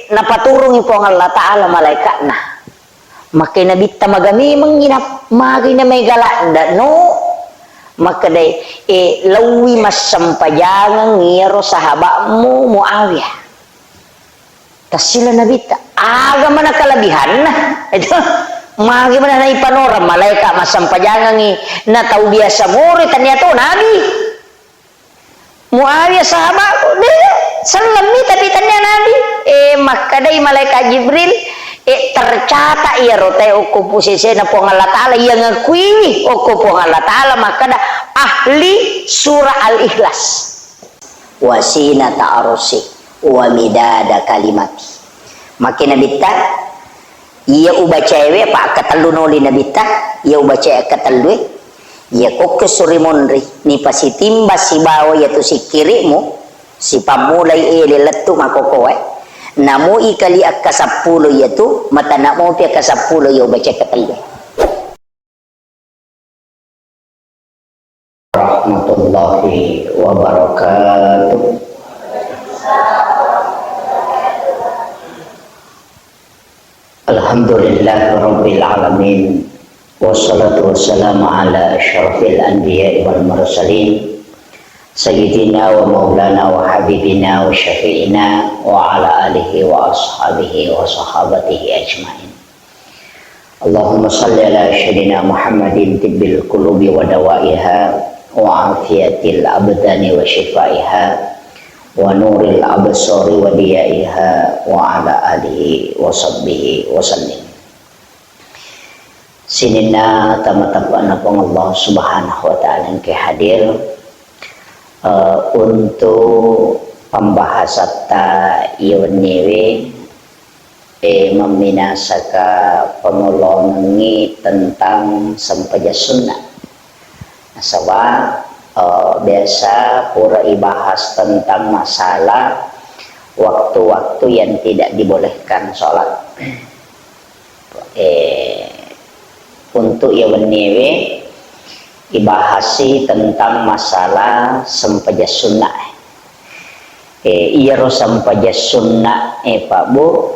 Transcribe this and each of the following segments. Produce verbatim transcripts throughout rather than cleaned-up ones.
Napaturungi Puang Allah Ta'ala malaeka'na. Makkeda Nabitta, "Maga memengngi na-, magi na mega ladda no?" Makkedai, "E, laowi massempajangeng iyaro sahaba'mu Muawiyah." Tassila Nabitta, "Aga mana kelebihanna?" Itu, magi mana naipanoreng malaeka massempajangengngi na tau biasa moroi, tania to Nabi. Muawiyah sahabatku, de, sellemmi tapi tania Nabi. Eh, makkedai malaikat Jibril, eh, tercatat iyaro tae okko pusesena Puang Allah Ta'ala, iya ngakuiwi okko Puang Allah Ta'ala makkeda ahli surah Al-Ikhlas. Wasinata arsi, wa midada kalimati. Makke Nabitta, iya ubacaewe, apa akkatellu noli Nabitta, iya ubacae akkatellue, iya kokko suri monri, nipasitimba sibawa iyatu sikkiri'mu, sipammulai ele lettu makokoe, namui kali akkasappulo iyatu, matana mopi akkasappulo iya ubacae akkatellue. Warahmatullahi wabarakatuh. Alhamdulillah Rabbil Alamin. Wassalatu wassalamu ala asyrafil anbiya wal mursalin. Sayyidina wa maulana wa habibina wa syafi'ina wa ala alihi wa ashabihi wa sahabatihi ajmain. Allahumma salli ala sayyidina Muhammadin tibbil qulubi wa dawaiha wa afiyatil abdani wa syifaiha wa nuril absari wa diyaiha wa ala alihi wa sahbihi wa sallim. Sininna tama-tamana Puang Allah Subhanahu wa Ta'ala engke hadir, eh, untuk pembahasatta iya wenniwe, eh, memminasaka pangolongengngi tentang sempajang sunnah. Nasaba, eh, biasa pura ibahas tentang masalah waktu-waktu yang tidak dibolehkan sholat. Eh, untuk iya wenniwe, ibahasi tentang masalah sempajang sunnah. Eh, iyaro sempajang sunnah, eh, Pak Bu,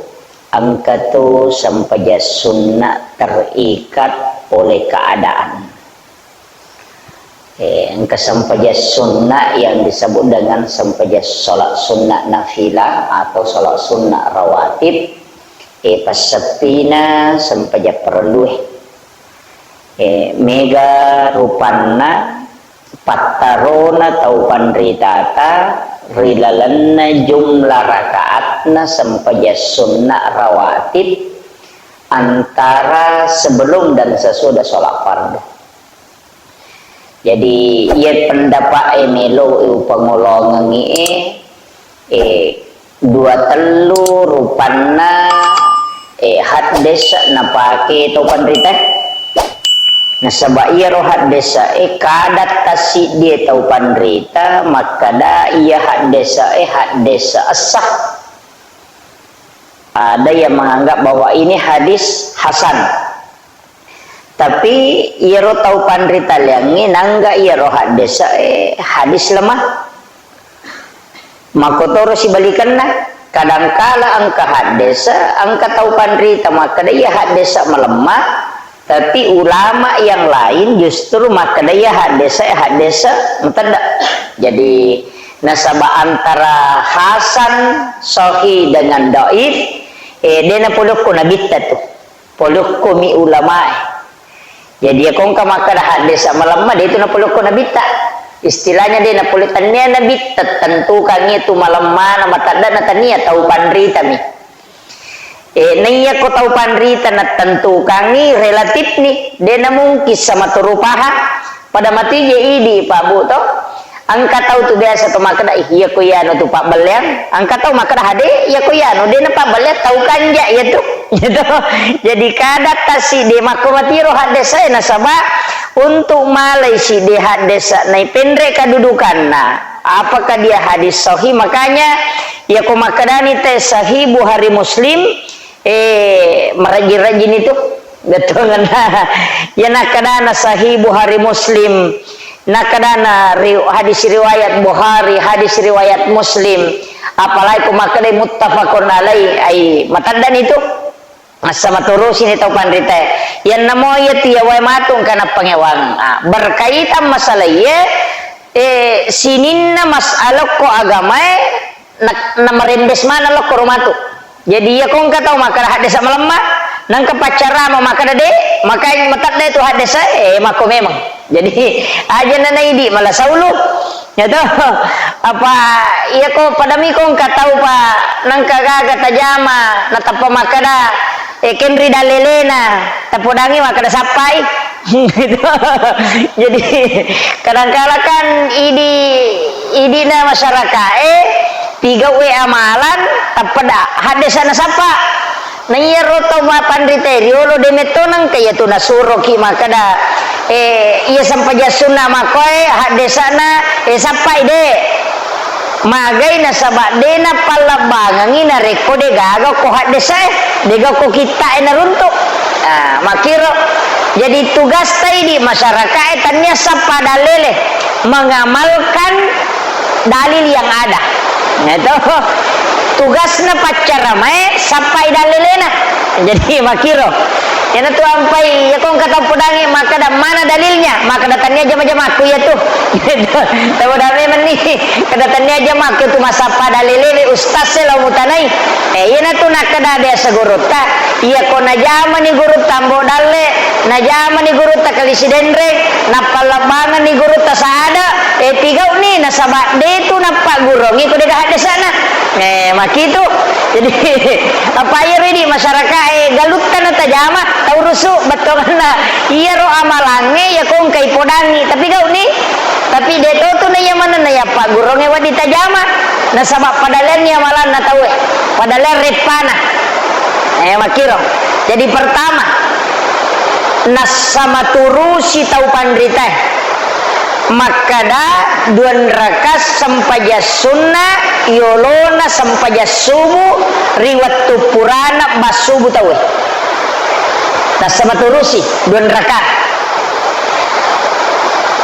engka tu sempajang sunnah terikat oleh keadaan. Eh, engka sempajang sunnah yang disebut dengan sempajang sholat sunnah nafilah atau sholat sunnah rawatib. Eh, passeppina sempajang parellue. Eh, mega rupanna pattarona tau panritata ri lalenna jumlah rakaatna sempajang sunnah rawatib antara sebelum dan sesudah sholat fardu. Jadi, iya pendapat e melo upangolongengi e, eh, dua tellu rupanna, eh, haddesa napake tau panrita. Nasaba iyaro haddesa e kada tassiddie tau panrita makkada iya haddesa e haddesa essa. Ada yang menganggap bahwa ini hadis hasan. Tapi iyaro tau panritaliangnge nangga iyaro haddesa e hadis lemah. Makkotoro sibalikenna, kadangkala engka haddesa, engka tau panrita makkeda iya haddesa malemma, tapi ulama yang lain justru makkeda iya haddesa, haddesa matedda. Jadi, nasaba antara hasan, sahih dengan dhaif, eh, de napolokko nabitta tu. Polokkomi ulamae. Jadi, iya ko engka makkeda haddesa malemma, de tu napolokko nabitta. Istilahnya de napole-, tania nabitta tentukangi tu malemmana, mateddana, tania, tau panritami. Eh, naiya ko tau panrita natentukangi, relatif ni, de namungkin sama tu rupaha. Pada matu je idi, Pak Bu, to. Engka tau tu biasa tu makkeda, "Ih, iya ko iyanu tu pabbelleang." Engka tau makkeda, "Hade, iya ko iyanu, de napabbelleang, tau kanja iya tu." Gitu. Jadi kada tasi de makko matiro haddesa e nasaba untuk malai si de haddesa nai penre kadudukanna. Apakah dia hadis sahih? Makanya, iya ko makkedani te sahih Bukhari Muslim, Eh, marajji-rajjini tu. Bettuangenna. Iya nakkadana Sahih Bukhari Muslim. Nakkadana ri-, hadis riwayat Bukhari, hadis riwayat Muslim. Apalagi ko makkedai muttafaqun alaih, ai mataddani tu. Massa maturusi ni tau panritae. Yannamo iya tiawae matu engka nappangewang. Ah, berkaitan masalah iye, eh, sininna masalah ko agamae, na, namarembes maneng lokko ro matu. Jadi, iya ko engka tau makkeda haddesa malemma, nengka paccarama makkeda de, makai matedde tu haddesa, eh, makko memang. Jadi, aja nana idi mala saulu. Ya toh? Apa, iya ko padami ko engka tau pa, nengka gaga tajama, natappa makkeda, eh, kenri dalelena, tapodangi makkeda sappai. Gitu. Jadi, kadangkala kan idi, idina masyarakae, pigauwe amalan, tappada haddesa nasappa. Na iyaro tau mapanrita riolo de metto nengka iya tu nasuroki makkeda, eh, iya sempajang sunna makkoe, haddesana, eh, sappai de. Magai nasaba de napallebbangengi narekko de gaga ko haddesae, de gaga ko kittae naruntu. Ah, makkiro. Jadi tugasta idi masyarakae tania sappa dalele, mengamalkan dalil yang ada. Nah, itu tugasna paccaramae sappai dalelena. Jadi makkiro. Iyana tu ampai, iya ko engka tau podangi, makkeda mana dalilnya? Makkeda tania jama-jamakku iya tu. Tau da memang ni, kada tania jamakku tu masappa dalelewe ustaz e lao mutanai. Eh, iyana tu nakkeda biasa gurutta. Iya ko najamani gurutta Ambo Dalle, najamani gurutta Kali Sidenreng, nappallebbangenni gurutta Saada, eh, pigau'ni, nasaba de tu nappagguruangngi ko dega haddesana. Eh, makitu. Jadi, apa iyaro idi masyarakae galutta natajama, taurusu bettuanna. Iyaro amalangnge iya ko engkai podangi, tapi gau'ni. Tapi de to tu na iya manenna iya pagguruangnge wedding tajama. Nasaba padaleanni amalanna tauwe. Padalean reppana. Eh, makkiro. Jadi pertama, nassa maturusi tau panritae. Makkeda duanraka sempajang sunna yolona sempajang subuh ri wettu purana bassubu tauwe. Nassa maturusi duanraka.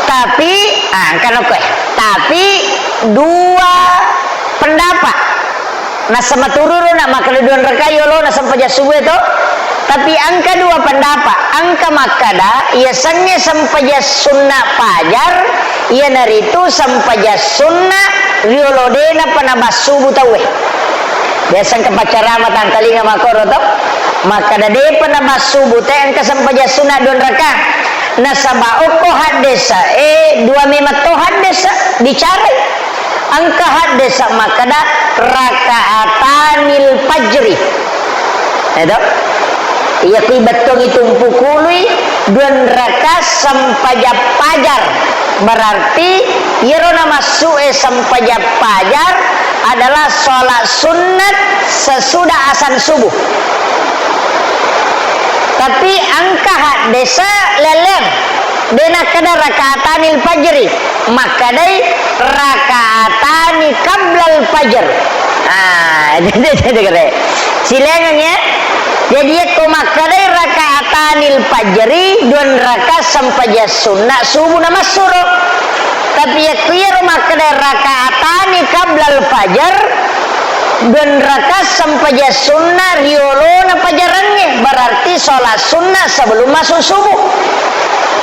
Tapi, ah, engka nokkoe. Tapi dua pendapat. Nassa matururu na makkeda duanraka yolona sempajang subuh e to. Tapi engka dua pendapat. Engka makkeda, iya sengnge sempajang sunna pajar, iyanaritu sempajang sunna riolo de napa nabassubu tauwe. Biasa engka paccarama tangkalinga makkoro to. Makkeda depa nabassubu te engka sempajang sunna duanraka. Nasaba okko haddesa, eh, dua memang to haddesa bicarai. Engka haddesa makkeda rakaatanil fajri. Edo? Iya kui bettuangngi tumpukului duanraka sempajang pajar. Berarti iyaro namassu'e sempajang pajar adalah sholat sunnat sesudah azan subuh. Tapi engka haddesa lelleng. De nakkeda rakaatanil fajri, makkedai rakaatani qablal fajr. Ah, silaingengngi ya. Jadi yakko makkedai rakaatanil fajri, duanraka sempajang sunna subuh namassuro. Tapi yakko iyaro makkedai rakaatani qablal fajr, duanraka sempajang sunna riolona pajarangnge, berarti sholat sunnah sebelum masuk subuh.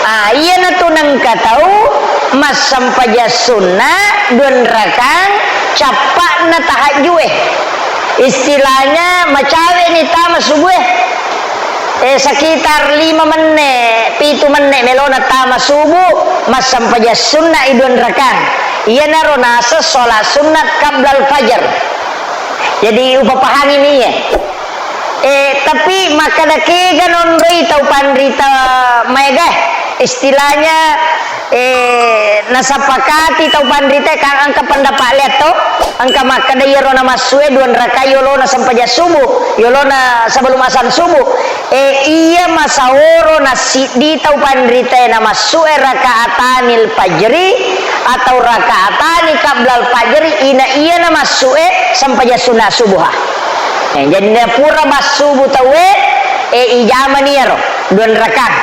Ah, iyanatu nengka tau massempajang sunna duanrakang cappa'na tahajju'e. Istilahnya macawe'ni tama subuh e. Eh, sekitar lima menne, pitu menne melona tama subuh, massempajang sunna i duanrakang. Iyanaro naseng sholat sunnat qablal fajar. Jadi, upapahangi mi iye. Eh, tapi makkeda kega nonroi tau panrita maega, istilahnya, eh, nasapakati tau panrita kan engka pendapat liat to, engka makkeda iyaro namassue duanrakai yolona sempajang subuh, yolona sebelum azan subuh. Eh, iya masaworo nassiddi tau panrita namassu e rakaatanil fajri atau rakaatani qablal fajri, ina iya namassu e sempajang sunna subuha. Eh, jadi napura massubu tauwe, eh, ijamani iyaro duanrakang.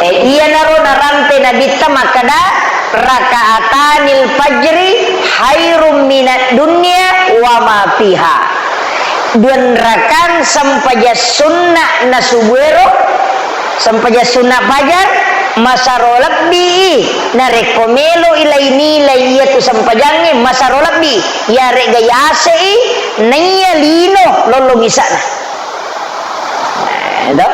Eh, iyanaro narampe Nabitta makkeda, "Rakaatanil fajri khairum minad dunya wa ma fiha. Duanrakang sempajang sunna na subuero, sempajang sunna fajar, masaro lebbi i. Narekko melo i lai nilai iyatu sempajangnge, masaro lebbi. Iyare'ga yase i, naiya lino lollong isa'na. Eh, to?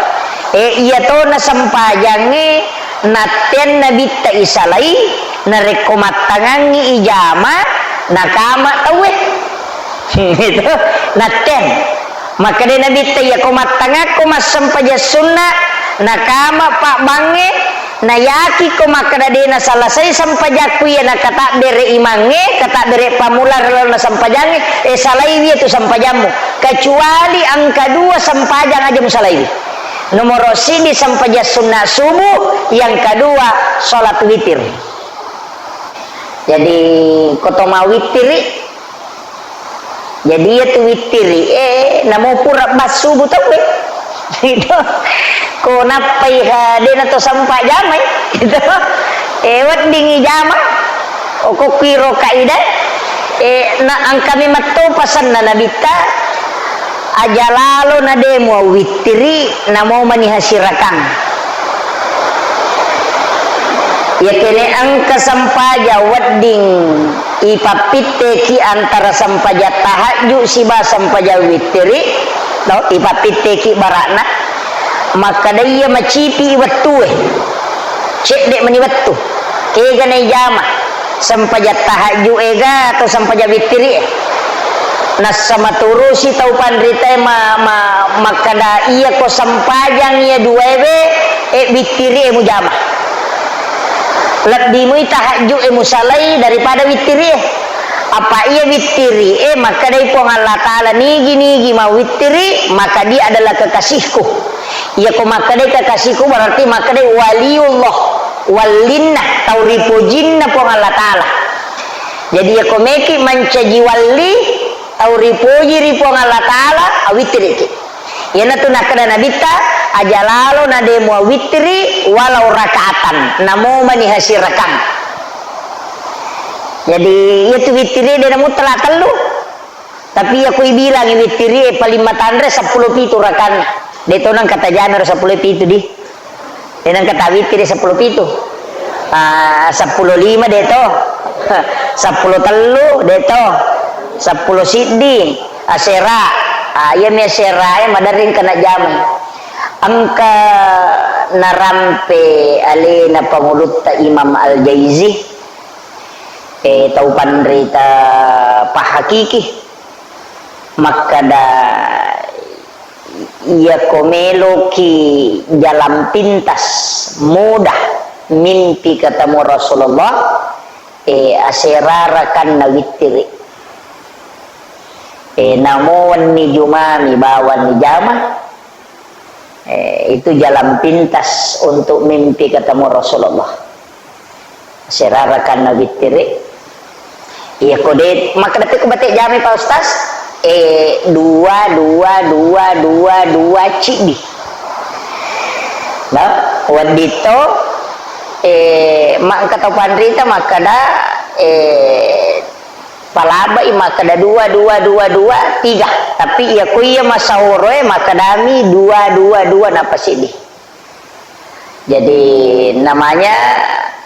Eh, iya tona sempajangnge natteang nabitta isalai, narekko mattangangngi ijama, nakama tauwe. Itu, natteang. Makkeda nabitta, iyako mattangakko massempajang sunna, nakama pabbangnge, Nayakiko makkeda de nasalasai sempajakku iya nakatabbere imangnge, katabbere pammula ri lalenna sempajangnge, eh, salaiwi tu sempajammu. Kecuali engka dua sempajang aja musalaiwi. Nomoro siddi sempajang sunna subuh, yang kedua salat witir. Jadi, ko to mawitiri, Jadi, iya tu wittiri, eh, namo pura bassubu tauwe. Gitu. Ko nappai, ha, de na to sempa jamai. Gitu. Eh, weddingi jama. Okokki ro kaidah. Eh, na angkami metto pasenna nabitta. Aja lalo na demo wittiri, namo mani hasirakang. Iya kene engka sempaja wedding Ipappitteki antara sempajang tahajju siba sempajang wittiri, no? Ipappitteki barakna. Makkeda iya macipi wettue. Cedde mani wettu. Kega naijama? Sempajang tahajju ega atau sempajang wittiri e? Nassa maturusi tau panritae ma-, ma-, makkeda iya ko sempajang iya duaewe, e, wittiri e mujama. Lebbi mui tahajju e musalai daripada wittiri e. Apa iya wittiri e, makkedai Puang Allah Ta'ala, "Nigi-nigi mawittiri, maka dia adalah kekasihku." Iya ko makkedai kekasihku, berarti makkedai waliullah, wallinna, tau ripojinna Puang Allah Ta'ala. Jadi iya ko meki mancaji walli, tau ripoji ri Puang Allah Ta'ala, awittiriki. Iyanatu nakkeda Nabitta, "Aja lalo na de muawittiri walau rakaatan, namo mani hasirakang." Jadi, iyatu wittiri de namuttala tellu. Tapi iya ko ibilangi wittiri e paling matanre seppulo pitu rakanna. De to nang kata jamero seppulo pitu di. De nang kata wittiri seppulo pitu. Ah, seppulo lima de to. Seppulo tellu de to. Seppulo siddi. Asera. Ah, iya mi asera e maderring kena jamai. Engka narampe alena pangulutta Imam Al-Jaizi, eh, tau panrita pahakiki, makkada, "Iya ko meloki jalan pintas, mudah mimpi ketemu Rasulullah, eh, asera rakanna wittiri. Eh, namo wenni jumami bawang jama, eh, itu jalan pintas untuk mimpi ketemu Rasulullah." Asera rakanna wittiri. Iya ko de, makkeda pe ko bate jami Pak Ustaz, eh, dua, dua, dua, dua, dua, ciddi. Nah, wedditto, eh, ma engka tau panrita makkeda, eh, palabai makkeda dua, dua, dua, dua, tiga. Tapi iya ko iya masahoro e makkedami dua, dua, dua, napa siddi. Jadi, namanya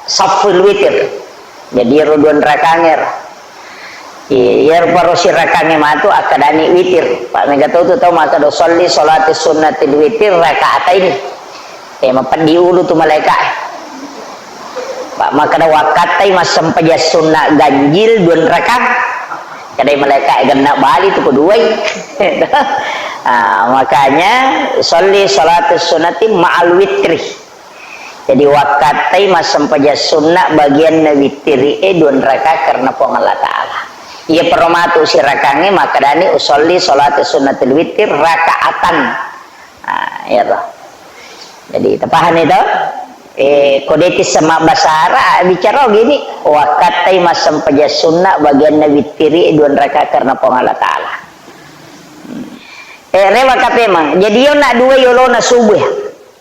saful witir. Jadi, ero dua rakange ro. I-, iyaro paro sirakange matu akkadani witir. Pak, mega tau tu tau makkeda, "Sholli sholati sunnatil witir raka'ataini." Eh, mapeddi ulu tu malaika. Pak, makkeda, "Wakkattai massempajang sunna ganjil dua rakang." Kedai malaika, "Genna bali tu ko duai." Ah, makanya, "Sholli sholati sunnati ma'al witri." Jadi, wakkattai massempajang sunna bagianna wittiri e dua raka karena Puang Allah Ta'ala. Iya peromatu sirakange makkedani, "Usolli sholati sunnatil witir raka'atan." Ah, iya toh. Jadi, tapahani toh? Eh, ko de'ti sama bahasa Arab, bicara gini, "Wakkattai massempajang sunna bagianna wittiri e dua raka karena Puang Allah Ta'ala." Hmm. Eh, rewa kapemang. Jadi, yo nak dua yolona subuh ya.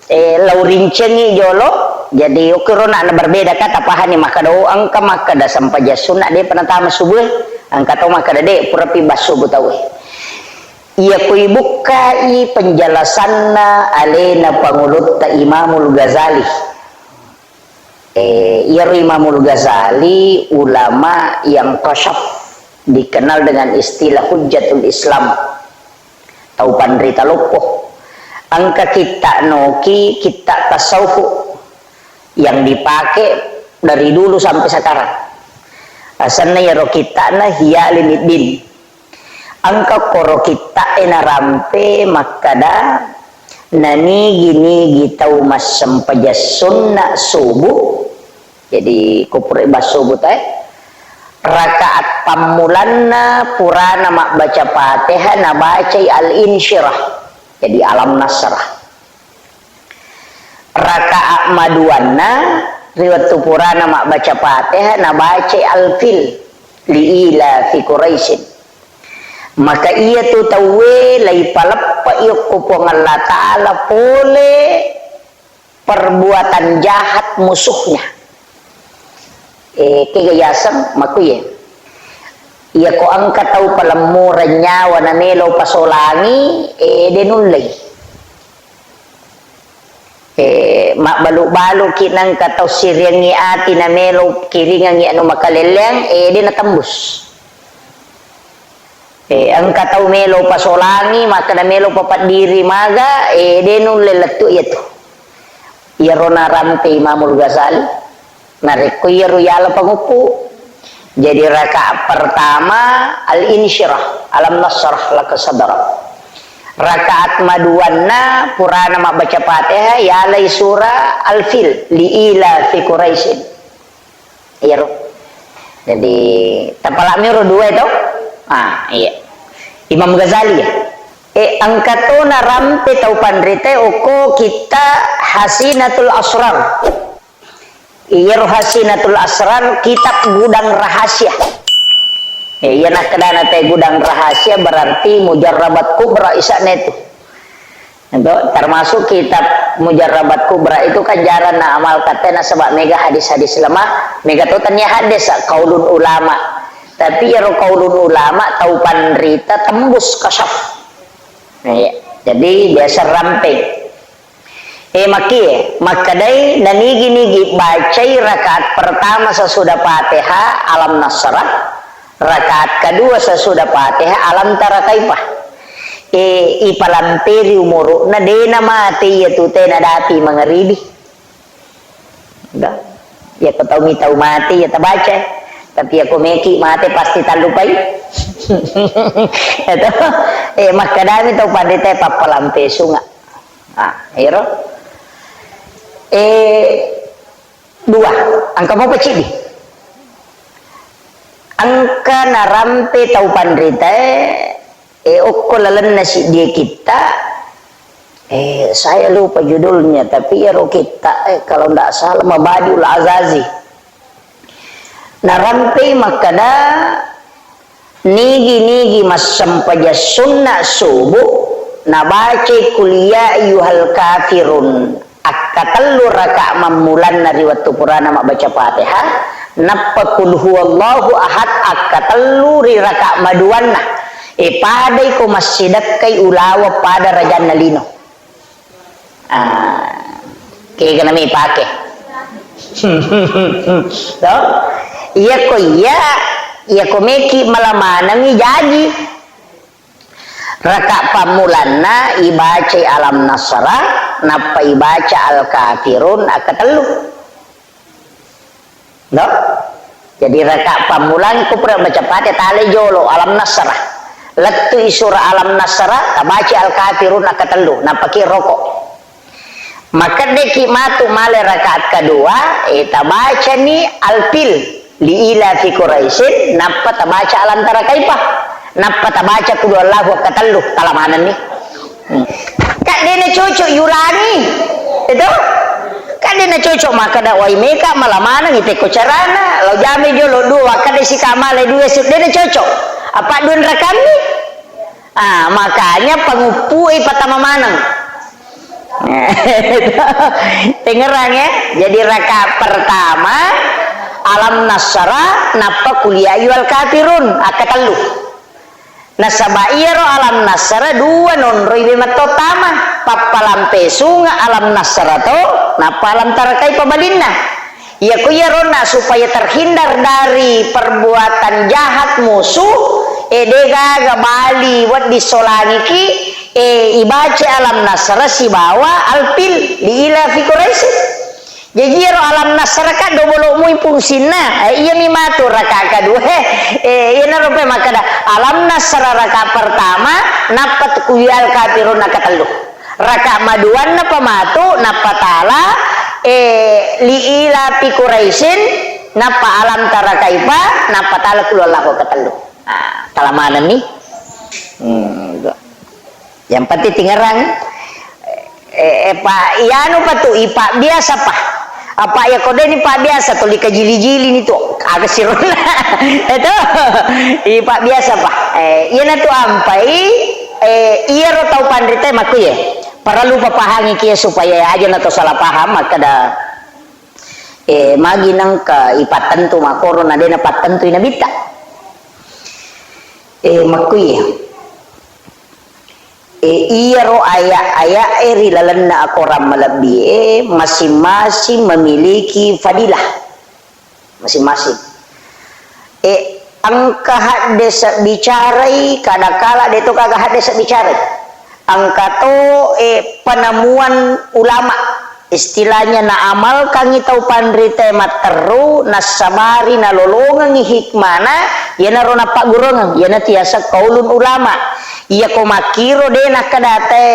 Eh, lau rincengi jolo, Jadi, okkoro na berbeda kata pahani makkeda, oh, engka makkeda sempajang sunna, de'pa natama subuh, engka to makkeda de', purapi bassubu tauwe. Iya ko ibukkai penjelasanna alena pangulutta Imamul Ghazali. Eh, iyaro Imamul Ghazali ulama yang kasyaf, dikenal dengan istilah Hujjatul Islam. Tau panrita loppo. Engka kitta noki, kitta tasawuf yang dipakai dari dulu sampai sekarang. Asenna iyaro kittana Ihya Ulumuddin. Engka koro kitta'e narampe makkeda, nanigi-nigi tau massempajang sunna subuh, jadi ko pura bassubu tae, rakaat pammulanna purana mabbaca Fatihah nabacai Al-Insyirah, jadi Alam Nasrah. Rakaat maduanna ri wettu purana mabbaca Fatihah nabacai Al-Fil, li ila fi Quraisyin. Maka iyatu tauwe laipaleppe'i okko Puang Allah Ta'ala pole perbuatan jahat musuhnya. Eh, kega yaseng makuye. Iya ko engka tau palemmureng nyawa namelo pasolangi, eh, de nullei. Eh, mabbalu-baluki nengka tau siriangngi ati namelo kiringangngi anu makalelleang, eh, de natembus. Eh, engka tau melo pasolangi, makkeda melo papaddiri maga, eh, de nulle lettu iyatu. Iyaro narampe Imamul Ghazali. Narekko iyaro yala panguppu, jadi rakaat pertama Al-Insyirah, Alam Nasrah laka sadrak. Rakaat maduanna purana mabbaca Fatihah, yalai surah Al-Fil, li ila fi Quraisyin. Iyaro. Jadi, tapalami ro dua itu. Ah, iya. Imam Ghazali ya. Eh, engka to narampe tau panrita okko kitta Hasinatul Asrar. Iyaro Hasinatul Asrar, kitab gudang rahasia. Eh, iya nakkedana te gudang rahasia berarti mujarrabat kubra isa'na itu. Itu termasuk kitab mujarrabat kubra itu kan jarang na amal katena sebab mega hadis-hadis lemah, mega to tania hadis kaulun ulama. Tapi iyaro kaulun ulama tau panrita tembus kasyaf. Nah, iya. Jadi biasa rampeng. Eh, makkie, makkedai nanigi-nigi bacai rakaat pertama sesudah Fatihah Alam Nasrah, rakaat kedua sesudah Fatihah Alam Tara Kaifah. Eh, ipalamperi umuru'na, de namate iyatu te nadapi mangaribi. Dah. Iya ko tau mi tau mate, iya tabaca. Tapi iya ko meki mate pasti tallupai. Itu. Eh, makkedami tau panrita pappalampe sunga. Ah, ero. Eh, dua. Engka mopa ciddi. Engka narampe tau panrita, eh, okko lalenna siddie kitta, eh, saya lupa judulnya, tapi iyaro kitta, eh, kalau ndak salah Mabadiul Azazi. Narampei makkeda, nigi-nigi massempajang sunna subuh, nabacai Qul ya ayyuhal kafirun akkatellu raka mammulanna ri wettu purana mabbaca Fatihah, nappa Qul huwallahu ahad akkatellu ri raka maduanna. E, padai ko massidekkai ulaweng pada rajanna lino. Ah, kega nami pake. To? Iya ko iya, iya ko meki mala manengi jaji. Raka pammulanna ibacai Alam Nasrah, nappa ibaca Al-Kafirun akkatellu. No? Jadi raka pammulang ko pura baca Fatihah, talai jolo Alam Nasrah. Lettui surah Alam Nasrah, tabaca Al-Kafirun akkatellu, nappa ki roko. Makkeddeki matu male rakaat kedua, eh, tabacani Al-Fil, li ila fi Quraisyin, nappa tabaca Alam Tara Kaifah, nappa tabaca Qul huwallahu akkatellu, tala manenni. Hmm. Kan de na cocok yulangi. Itu? Kan de na cocok makkeda wai meka mala maneng itekko carana, lao jame jolo dua, wakkeda sika male dua su, de na cocok. Apa dua rakammi? Ah, makanya panguppu e patama maneng. Tengerang ya. Jadi rakaat pertama alam nasara, nappa kuliah ayyuhal kafirun, akkatellu. Nasaba iyaro alam nasara dua nonroi be mattottama, pappalampe sunga alam nasara to, nappa alam tarakai pabalinna. Iyako iyarona supaya terhindar dari perbuatan jahat musuh, e, degaga bali wedding solangiki, e, ibaca alam nasara sibawa alfil li ila fi Quraisy. Jaji iyaro alam nasara ka dobolo mui fungsinna. Eh, iyami matu raka kadua. Eh, eh, iyanaro pe makkada alam nasara raka pertama, nappa tu kuliah al kafirun nakatellu. Raka maduanna pa matu, nappa tala, eh, li ila fi Quraisyin, nappa alam tara kaifa, nappa tala qul huwallahu katellu. Ah, tala manenni. Hmm, Yang penting tingerang. Eh, eh, pa, iyanu pa tu, ipabbiasa pa. Apa iya kodeni pabbiasa tu, dikajili-jili ni tu. Aga sirona. Itu. Ipabbiasa pa. Eh, iyana tu ampai, eh, iyaro tau panrita makkuye. Perlu papahangi kia supaya aja na to salah paham, makkada, eh, magi nangka ipattentu makoro na dena pattentu inabitta. Eh, makkuye. E, iyaro aya-ayae ri lalenna akorang malebbie masing-masing memiliki fadilah masing-masing. E, engka haddese bicarai, kadakala de to gaga haddese bicarai. Engka to, e, penemuan ulama. Istilahnya, naamalkangngi tau panritae matteru, nassabari nalolongengngi hikmana, iyanaro nappagguruangeng, iyanatu yaseng qaulun ulama. Iyako makkiro de nakkadatae,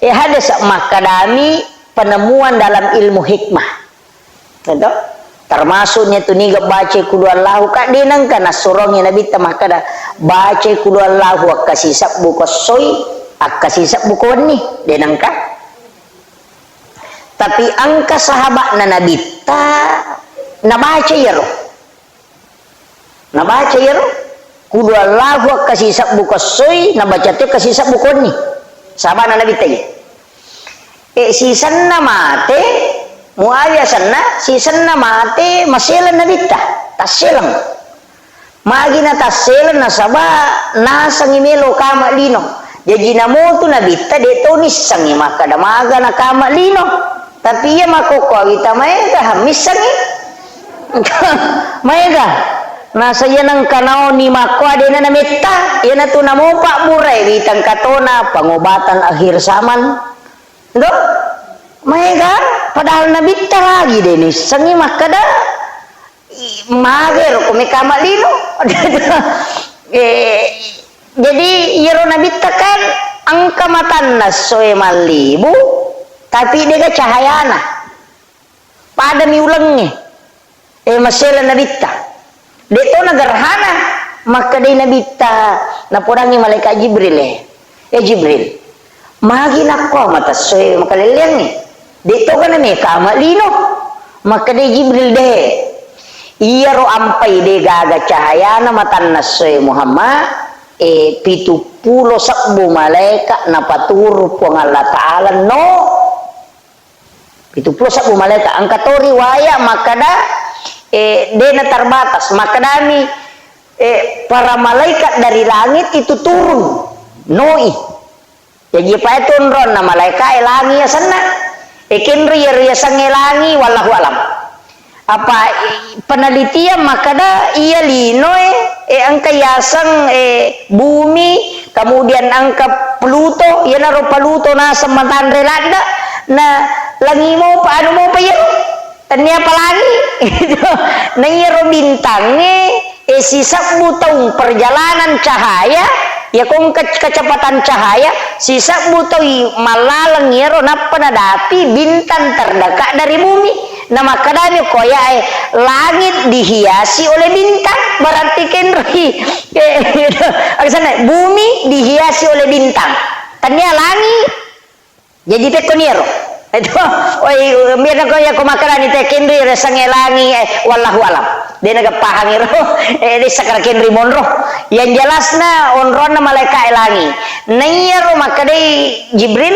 eh, hadese, makkadami penemuan dalam ilmu hikmah. Gitu? Termasuknya tu niga baca qul huwallahu, ka de nengka nassurongi Nabitta makkada, baca qul huwallahu akkasisebbu ko essoi, akkasisebbu ko wenni, de nengka. Tapi engka sahaba'na Nabitta nabaca iyaro. Nabaca iyaro. Qul huwallahu akkasisebbu ko essoi, nabaca to akkasisebbu ko wenni. Sahaba'na Nabitta iya. E, sisenna mate, Muawiyah senna, sisenna mate, maseleng Nabitta. Tasseleng. Magi natasseleng nasaba nasengngi melo kama lino. Jaji namotu Nabitta de to nissengngi makkada maga nakama lino. Tapi iya makkokkoe wita maega missengngi. Maega. Nasa iya nengka naoni makkoa dena nametta. Iyanatu namopa burai wita engka tona pengobatan akhir zaman. Do? Maega, padahal Nabitta lagi de nissengngi makkada, i-, magero ko mekama lino. Eh, jadi iyaro Nabitta kan engka matanna essoe mallibu, tapi dega cahayana. Padami ulengnge. Eh, maseleng Nabitta. De to nagerhana, makkedai Nabitta, napodangngi malaikat Jibril, eh, "Eh, Jibril, magi nakko mata essoe makalelleangnge? De to kana mekama lino?" Makkedai Jibril, "De. Iyaro ampai de gaga cahayana matanna essoe Muhammad, eh, pitu pulo sebbu malaikat napaturu Puang Allah Ta'ala no." Pitu pulo sebbu malaika. Engka to riwaya makkada, eh, dena terbatas. Makkedami, eh, para malaikat dari langit itu turun. Noi. Jaji, pae tu onronna malaika e langi asenna. E, kenro iyaro yasengnge langi, wallahu alam. Apa, eh, penelitian makkada iya linoe, eh, engka yaseng, eh, bumi, kemudian engka Pluto, iyanaro Pluto naseng matanre ladde, na langi mopa, anu mopa iyaro, tennia pa langi. Na iyaro bintangnge, eh, sisebbu taung perjalanan cahaya, iya ko engka kecepatan cahaya, sisebbu taui mallaleng iyaro nappa nadapi bintang terdekat dari bumi. Namakkedami ko ayae, "Langit dihiasi oleh bintang," berarti kenroi. Aksana, bumi dihiasi oleh bintang. Tania langi. Jadi pekko niero. Itu, oi, biar ko ya ko makkedani te kenroi resangnge langi, eh, wallahu alam. De naga pahang iro. Eh, de sakara kenroi monro. Yang jelasna onronna malaika e langi. Naiero makkedai Jibril,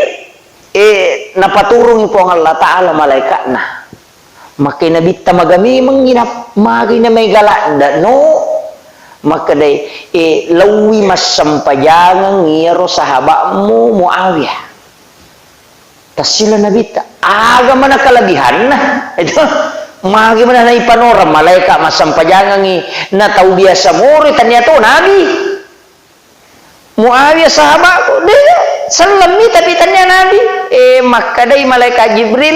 Eh, napaturungi Puang Allah Ta'ala malaika'na. Makkeda Nabitta, "Maga memengngi na-, magai na mega ladda no?" Makkedai, "Eh, laowi massempajangengngi iyaro sahaba'mu Muawiyah." Tassila Nabitta, "Aga mana kelebihanna?" Itu, "Magi mana naipanoreng malaika massempajangengngi na tau biasa moro, tania to Nabi." Muawiyah sahaba'ku, de, sellemmi tapi tania Nabi. Eh, makkedai malaikat Jibril,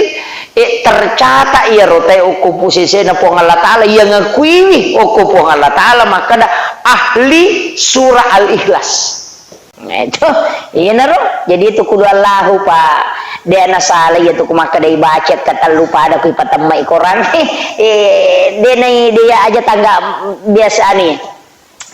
eh, tercatat iyaro tae okko pusesena Puang Allah Ta'ala, iya ngakuiwi okko Puang Allah Ta'ala makkeda ahli surah Al-Ikhlas. Nah, itu, iyanaro. Jadi itu kudu Allahu, Pak. De nasala iya tu ku makkeda ibaca katellu pada ku ipatemmai Quran. Eh, de nai, de aja tangga biasa ni.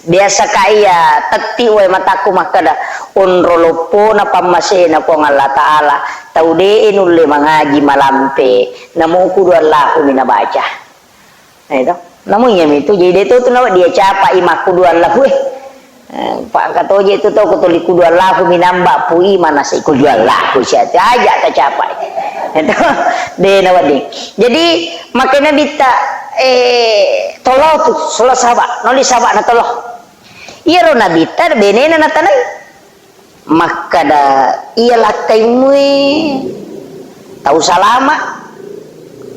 Biasa ka iya tetti wae matakku makkeda, onro loppona pammasena Puang Allah Ta'ala, tau de'e nulle mangaji malampe, namo kudu Allahu mi nabaca. Nah, itu. Namo iya mi tu, jadi de to tu nawa dia capa i makkudu Allahu, eh. Eh, pa katoje tu to ko tuli kudu Allahu mi namba pui mana sai kudu Allahu sia tu aja ta capa. Itu. De nawa de. Jadi, makkeda Nabitta, eh, tolo tu, solo saba, noli saba na tolo. Iyaro Nabitta benena natanai. Makkeda, "Iya lakkaimue tau salama,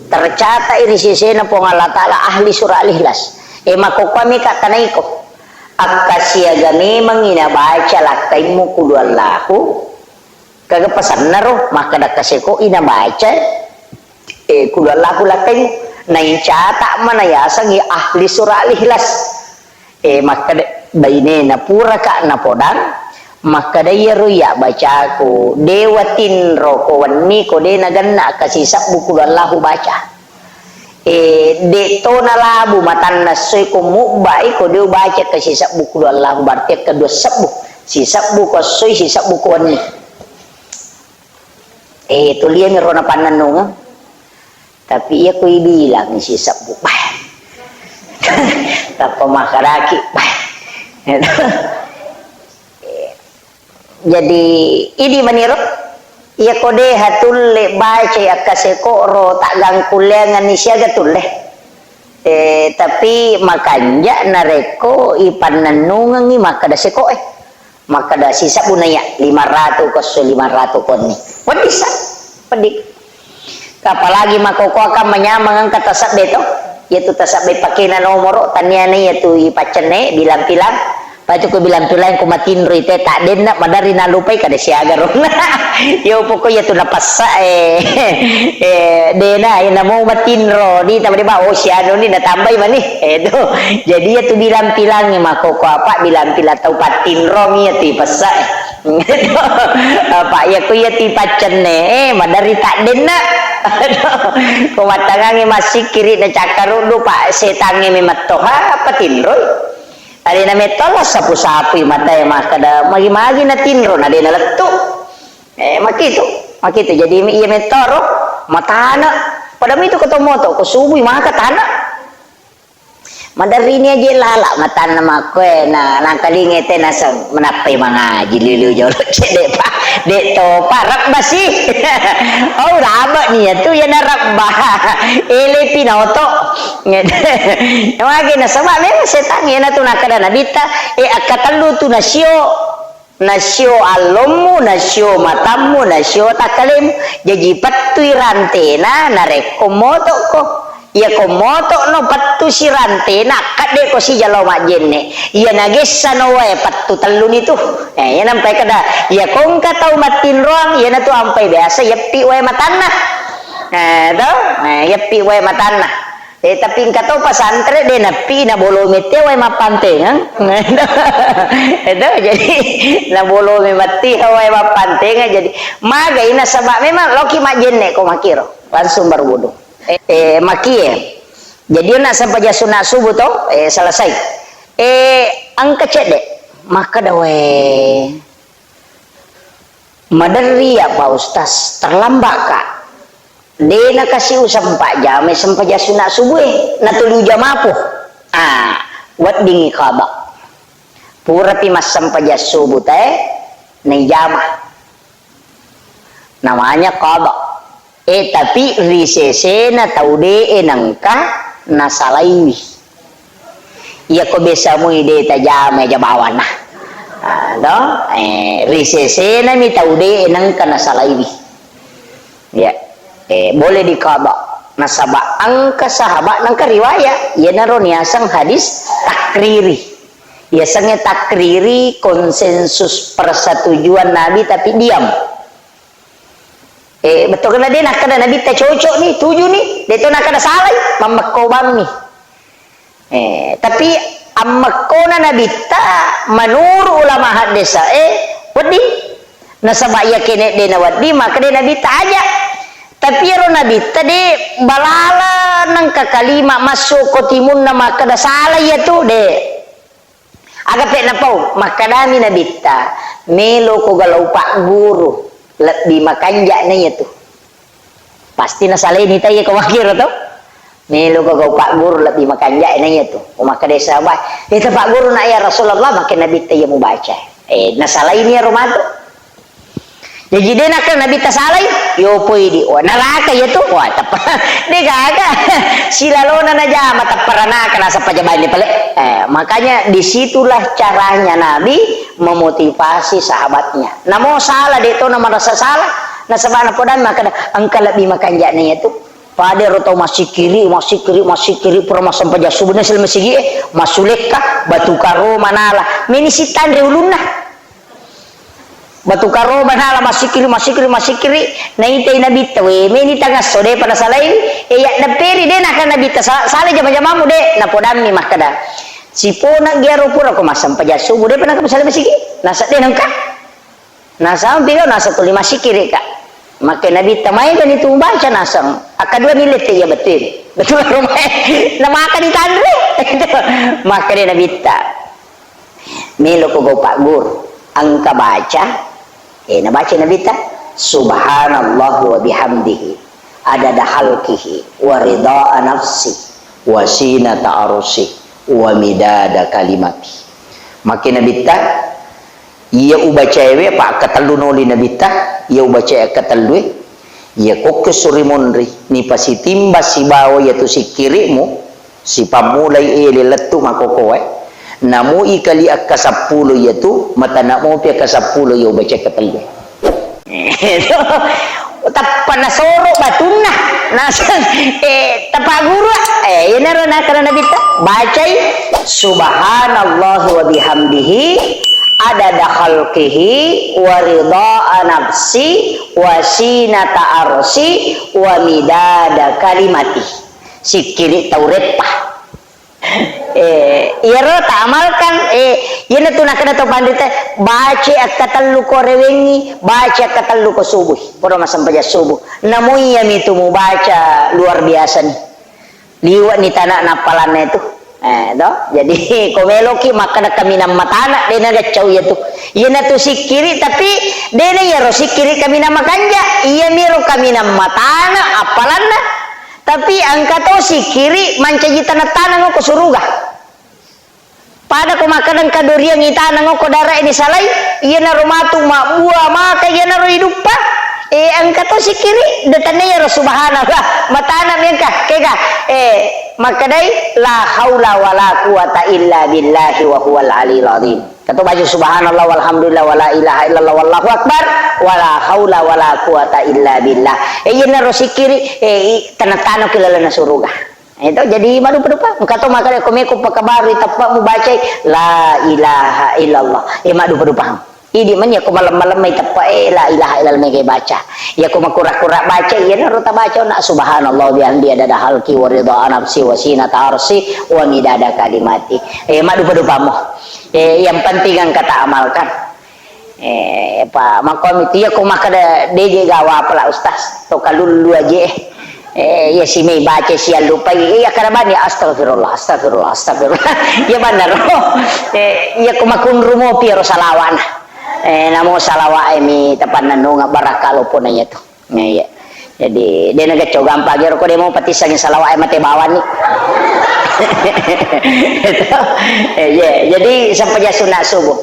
tercatat ri sesena Puang Allah Ta'ala ahli surah Al-Ikhlas." Eh, makkokkoami ka tanaiko. Akkasiaga memengngi nabaca lakkaimmu kudu Allahu. Kaga pasanna ro, makkeda kaseko i nabaca. Eh, kudu Allahu lakkaimmu. Naicata mana yasengngi ahli surah Al-Ikhlas. Eh, makkeda bainena puraka napodang, makkeda iyaro iya bacaku, dewa tinro ko wenni ko de nagenna kasisebbu kudu Allahu baca. Eh, de to nalabu matanna soi ko mubbai ko de ubaca kasisebbu kudu Allahu, berarti kedua sebbu. Sisebbu ko soi, sisebbu ko wenni. Eh, tuliami ro napannennungeng. Tapi iya ko ibilang sisebbu, bah. Tappa makaraki, bah. Jadi, idi maniro, iya ko deha tulle bacai akkaseko ro taggangkulleangenni siaga tulle. Eh, tapi makanja narekko ipannennungengngi makkeda seko e. Makkeda sisebbu naiya, lima ratu ko esso, lima ratu konni. Wedding sa, wedding. Apalagi makkokkoe kan manyameng engka tasebbe to. Iyatu tasebbe pakena nomoro, taniana iyatu ipaccenne, bilang-pilang. Patu ko bilang-pilang ko matinroi te, taddenna, maderri nalupai kada siaga ro. Yo pokok iyatu napassa, eh, eh, dena, eh, namo matinro, di tama de ba, oh, sianu ni natambai mani. Eh, do. Jadi iyatu bilang-pilang makkokkoe apa, bilang-pilang tau pattinro mi iyatu ipassa, eh. Apa iya ko iya tipaccenne, eh, maderri taddenna. Ko mattangangi massikkiri na cakkaruddu, Pak, setangnge memetto, ha, apa tinroi? Alena metto sapu-sapui matae makkeda, magi-magi na tinro, na de na lettu. Eh, makitu, makitu. Jadi iya mettoro, matana. Pada mitu ko to moto, ko subui maka tana. Maderrini aje lala matanna makkoe, na nangkalinge te naseng menappai mangaji liu-liu jolo cedde pa, de topa rebba si. Oh, raba ni ya tu ya na rebba. Ele pinoto. Mage nasaba memang setang ya na tu nakkeda Nabitta, eh, akkatellu tu nasio. Nasio allommu, nasio matammu, nasio takkalemmu. Jaji pettui rantena narekko motokko. Iyako motokno pettusi rantena, akkaddeko sijalo majjenne. Iya nagessano wae pettu telluni tu. Eh, iya nampai kada, iyako engka tau mattinroang, iyanatu ampai biasa yeppi wae matanna. Eh, to? Eh, yeppi wae matanna. Eh, tapi engka to pesantren de nappi nabolomi te wae mappantengeng. Edo, jadi nabolomi matti wae mappantengeng. Jadi magai nasaba memang loki majjenne ko makiro, langsung berwudu. Eh, eh, makie. Jadi ona sempaja sunat subuh to, eh, selesai. Eh, engka cedde. Makkeda wae. Maderri ya Pak Ustaz, terlambat ka. De nakasi usempajang mai sempajang sunat subuh e, natuli ujamapu. Ah, weddingi qada. Purapi massempajang subuh tae, naijama. Namanya qada. Eh, tapi ri sesena tau de'e nengka nasalaiwi. Iyako biasa mui de tajama jabawana. Ah, to? Eh, ri sesena mi tau de'e nengka nasalaiwi. Ya. Eh, boleh diqada. Nasaba engka sahabat nengka riwayat, iyanaro niaseng hadis takriri. Yasengnge takriri konsensus persetujuan Nabi tapi diam. Eh, bettuanna de nakkeda Nabitta cocok ni, tuju ni, de to nakkeda salai, mammekko bammi. Eh, tapi ammekkona Nabitta menurut ulama haddesa, eh, wedding. Nasaba iya kene de na wedding, maka de Nabitta aja. Tapi ero Nabitta de balala nengka kalima masuk ko timunna makkeda salai iya tu, de. Aga pe napau, makkedami Nabitta, "Meloko galau pagguru, lebbi makanja na iyatu." Pasti nasaleni taiye ko makkiro to. "Meloko gau pagguru, lebbi makanja na iyatu." Ko makkeda sahabat, "Eh, ta pagguru na ya Rasulullah," makke Nabitta iya mubaca. Eh, nasalaini ero matu. Jaji de nakkeda Nabitta salai, yo poi di, wah, neraka iya tu, wah, teppa. De gaga. Silalona najama teppa ranaka nasappa jabaini pale. Eh, makanya disitulah caranya Nabi memotivasi sahabatnya. Namo salah de to na merasa salah, nasaba napodang makkeda engka lebbi makanja na iya tu. Pada ro tau massikiri, massikiri, massikiri, pura massempajang subuh na sel masigi, eh, masulekka, batu karo manala. Meni sitanre ulunna. Batu karo manala massikiri, massikiri, massikiri, naitai Nabitta, we, meni tangasso, depa nasalai, e, ya, napperi, de, nakkeda Nabitta, sa-, salai jama-jamamu, de, napodammi makkeda, sipona giaro pura ko massempajang subuh, depa naka masalai masigi, nasa, de, nengka, nasa, piga, nasa tuli massikiri, ka. Makke Nabitta, maegani tu baca naseng, akkadua ni lette iya betul, betul, rumah, na maka ditanre, makkeda Nabitta. Meloko gau pagguru. Engka baca, eh, nabaca Nabitta, "Subhanallah wa bihamdihi, adada khalqihi, wa ridha nafsi, wa sinata arsi, wa midada kalimati." Makke Nabitta, iya ubacaewe, apa akkatellu noli Nabitta, iya ubacae akkatellue, iya kokke suri monri, nipasitimba sibawa iyatu sikkirimu, Sipammulai ele lettu makokoe, namui kali akka seppulo iyatu, matana mopi akka seppulo iya ubaca katellu. Tappa nasoro batunna, naseng, eh, tappa guru, eh, iyanaro nakkeda Nabitta, bacai, "Subhanallah wa bihamdihi, adada khalqihi, wa ridha nafsi, wa sinata arsi, wa midada kalimati." Sikkiri tau reppa. Eh, iyaro taamalkan, eh, iyanatu nakkeda to panrita, baca akkatellu ko rewengngi, baca akkatellu ko subuh. Pura massempajang subuh. Namo iyami tu mubaca luar biasa ni. Liwa ni tana nappalanna itu. Eh, to? Jadi, ko meloki makkeda kaminang matana, de na gaccau iyatu. Iyanatu sikkiri, tapi de na iyaro sikkiri kaminang makanja. Iyamiro kaminang matana appalanna. Tapi engka to sikkiri mancaji taneng-taneng ko suruga. Pada ko makkeda engka doriang itaneng ko dara ini salai, iyanaro matu mabbua maka iyanaro iduppa. Eh, engka to sikkiri, de tennaya ro subhanallah. Matana mi engka, kega. Eh, makkedai la haula wala quwata illa billahi wa huwal aliyul azim. Kato baca subhanallah walhamdulillah wala ilaha illallah wallahu akbar wala haula wala quwata illa billah. Eh, iyanaro sikkiri, eh, i-, taneng-taneng ki lalenna suruga. Itu jadi madupa-dupa. Engka to makkeda ko meko pakabarui teppa mubacai la ilaha illallah. Eh, madupa-dupa. Idi mani ko malem-malem mai teppa, eh, la ilaha illallah mega baca. Iya ko makura-kura baca, iyanaro tabaca na subhanallah bihamdi adada halki wa ridha nafsi wa sinata arsi wa midada kalimati. Eh, madupa-dupamo. Eh, yang penting engka taamalkan. Eh, pa, makkomi tu, iya ko makkeda, "Deje gawa pala, Ustaz, to kalullu aje." Eh, iya simei baca siallupai, iya kada bani, "Astagfirullah, astagfirullah, astagfirullah." Iya banaro. Eh, iya ko makunru mopi ro salawana. Eh, namo salawa e mi tapannanunga barakka lopona iya tu. Nah, iya. Jadi, de na gacco gampang ero ko de mo patissangi salawat e mate bawang ni. Eh, iya. Jadi, sempajang sunat subuh.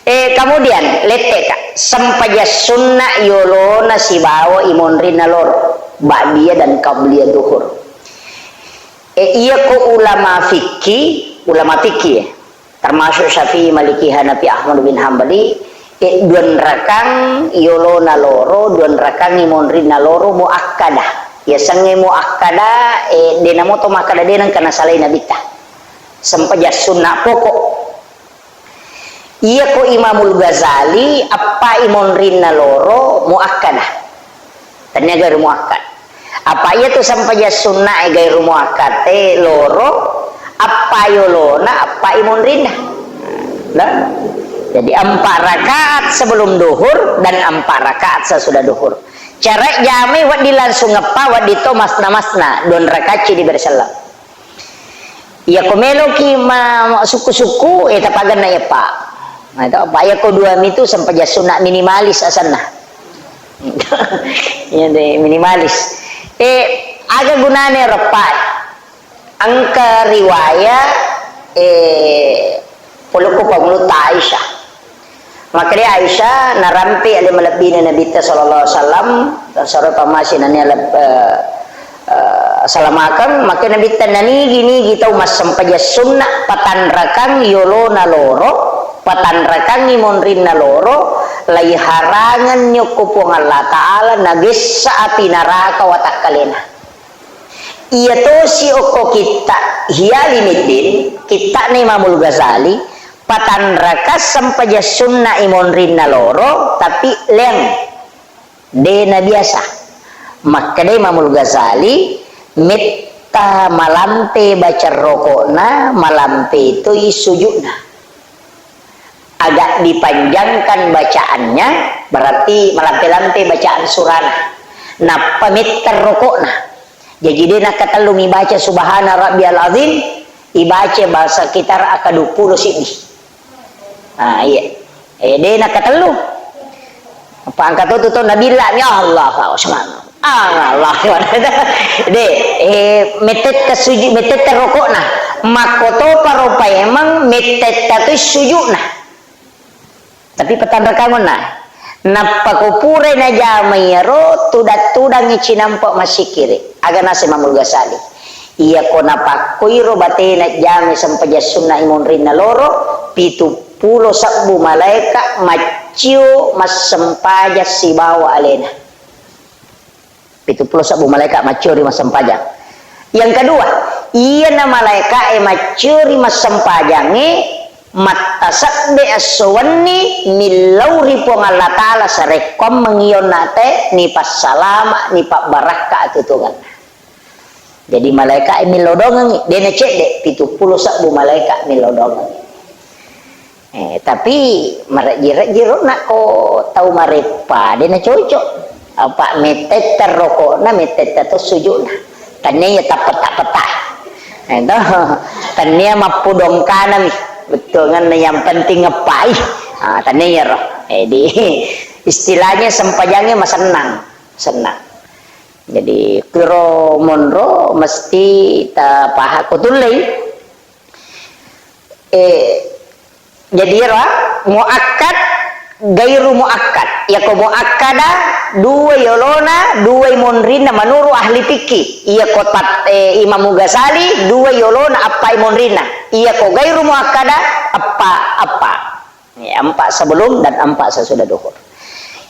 Eh, kemudian, letteka, sempajang sunna yolona sibawa imonrinna loro, ba'diyah dan qabliyah duhur. Eh, iyako ulama fikih, ulama fikih, ya, termasuk Syafi'i, Maliki, Hanafi, Ahmad bin Hambali, eh, duanrakang yolona loro, duanrakang imonrinna loro muakkadah. Yasengnge muakkadah, eh, de namo to makkada de nengka nasalai Nabitta. Sempajang sunna pokok. Iyako Imamul Ghazali, appa imonrinna loro muakkadah. Tania gairu muakkad. Apa iya tu sempajang sunna e gairu muakkad e loro, appa yolona, appa imonrinna. Nah, jadi empat rakaat sebelum duhur dan empat rakaat sesudah duhur. Cara jamai wedding langsung eppa, wedding to masna-masna, dua rakaat ci diberi salam. Iyako meloki ma-, sukku-sukku, eh, tapagenna iya, Pak. Nah, itu, Pak, iyako dua mitu sempajang sunna minimalis asenna. Iya deh, minimalis. Eh, aga gunane reppa? Engka riwaya, eh, polokku pangulutta Aisyah. Makkeda Aisyah, narampe ale malebbina Nabitta sallallahu alaihi wasallam, saro pammasina nia leb-, eh, eh, salamakeng, makkeda Nabitta, nanigi-nigi tau massempajang sunna, patanrakang yolona loro, patanrakangngi monrinna loro, laiharangenni okko Puang Allah Ta'ala, nagessa api naraka watakkalena. Iya tosi okko kitta Ihya Ulumuddin, kitta'na Imamul Ghazali, patanraka sempajang sunna imonrinna loro, tapi leang. De nabiasa. Makkeda Imamul Ghazali, metta malampe baca roko'na, malampe toi suju'na. Agak dipanjangkan bacaannya, berarti malampe-lampe bacaan surana. Nappa metta roko'na. Jaji de nakkatellu mibaca Subhana Rabbiyal Azim, ibaca bahasa kitar akka dua puluh siddi. Ah, iya. Eh, de nakkatellu. Apa engka to tu to nabilla mi, Allahu Akbar. Ah, Allahu Akbar. De, eh, mettetta suju-, mettetta roko'na. Makkotoparo paimeng mettetta tu suju'na. Tapi patanrakang onna. Nappa ko purai najama iyaro, tudang-tudangngi cinampa massikkiri. Aga naseng Imamul Ghazali. Iyako napakkoiro batena jamai sempajang sunna imonrinna loro, pitu pulo sebbu malaeka maccio massempajang sibawa alena. Pitu pulo sebbu malaeka maccio ri massempajang. Yang kedua, iyana malaeka e maccio ri massempajangnge mattasebbe esso wenni millau ri Puang Allah Ta'ala sarekkoammeng iyonna te nipassalama, nipabbarakka atutungenna. Jadi malaeka e millau dongengngi, de nacedde, pitu pulo sebbu malaeka millau dongengngi. Eh, tapi marejji-rejji ro nakko tau mareppa, de nacocok. Apa mettetta roko'na, mettetta to suju'na. Tania iya tappeta-peta. Eh, toh. Tania mappudong kanami. Bettuanna yang penting ngepai. Ah, tania iyaro. Eh, di istilahnya sempajangnya masennang, senang. Jadi kiro monro mesti tapaha ko tullei. Eh, jadi ero muakkad, gairu muakkad. Iyako muakkada, dua yolona, dua imonrinna menurut ahli fikih. Iyako tat-, eh, Imam Ghazali, dua yolona, appa imonrinna. Iyako gairu muakkada, appa, appa. Ya, empat sebelum dan empat sesudah duhur.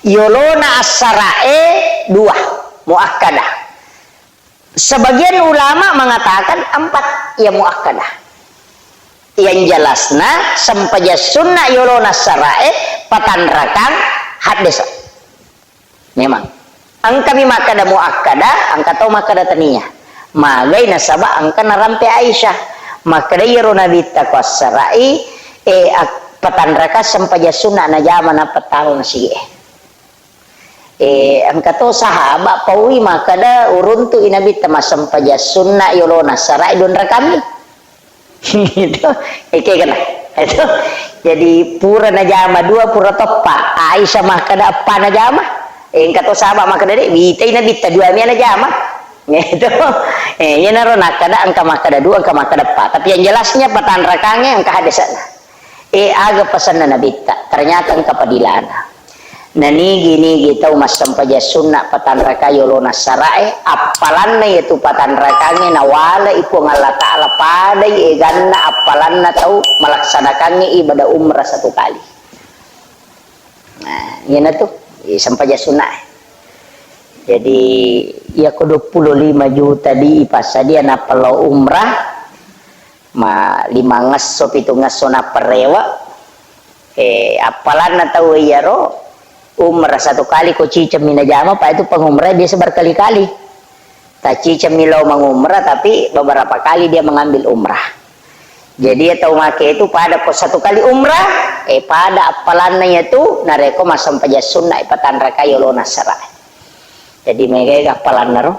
Yolona assarae dua, muakkada. Sebagian ulama mengatakan empat yang muakkadah. Yang jelasna, sempajang sunna yolona sarae, patanrakang haddesa. Memang. Engkami makkada muakkada, engka tau makkada tania. Magai nasaba engka narampe Aisyah. Makkada iyaro Nabitta ko assarai, e, ak-, patanrakang sempajang sunna najama nappa tama masigi e. Eh, engka to sahaba paui makkada uruntu'i Nabitta massempajang sunna yolona sara'i dua rakami. Itu, eh, kegana. Itu. Jadi pura najama dua, pura toppa. Aisyah makkada eppa najama. Eh, engka to sahaba makkada de, witai Nabitta dua mia najama. Itu. Eh, iyanaro nakkada engka makkada dua, engka makkada eppa. Tapi yang jelasnya patanrakangnge engka hadesana. E, aga pasanna Nabitta, ternyata engka padilana. Nanigi-nigi tau massempajang sunna patanrakai yolona sarae, appalanna iyatu patanrakangnge nawalai Puang Allah Ta'ala padai eganna appalanna tau malaksanakangnge ibadah umrah satu kali. Nah, iyanatu, e, sempajang sunna. Jadi, iyako dua puluh lima juta di ipassadia nappa lao umrah, ma-, lima ngesso, pitu ngesso nappa rewe. Eh, appalanna tau iyaro, umrah satu kali ko cicemmi najama, pa itu pengumrah biasa berkali-kali. Tacicemmi lao mengumrah, tapi beberapa kali dia mengambil umrah. Jadi, ya tau make itu pada ko satu kali umrah, eh, pada appalanna iyatu, narekko massempajang sunna, eh, patanrakai yolona sara. Jadi, mega appalanna ro.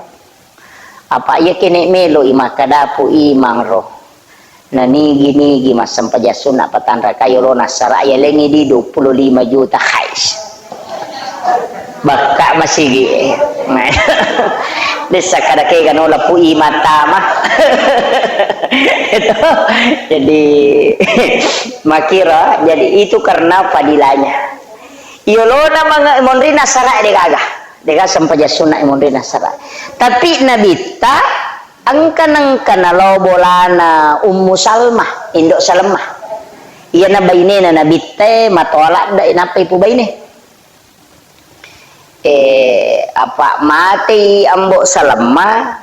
Apa iya kene melo i makkadapu imang ro. Nanigi-nigi massempajang sunna patanrakai yolona sara, yalengi di dua puluh lima juta, hais. Bakka masigi. Dessa kada kega nola pu imang tama. Itu. Jadi, makira, jadi itu karena fadilahnya. Yolona manga-, monrina sara de gaga. Dega sempajang sunna monrina sara. Tapi Nabitta engka nengka nalao bolana Ummu Salmah, Indo Salmah. Iyana bainena Nabitta matoa ladde nappa ipubaine. Eh, apa matei Ambo Salmah,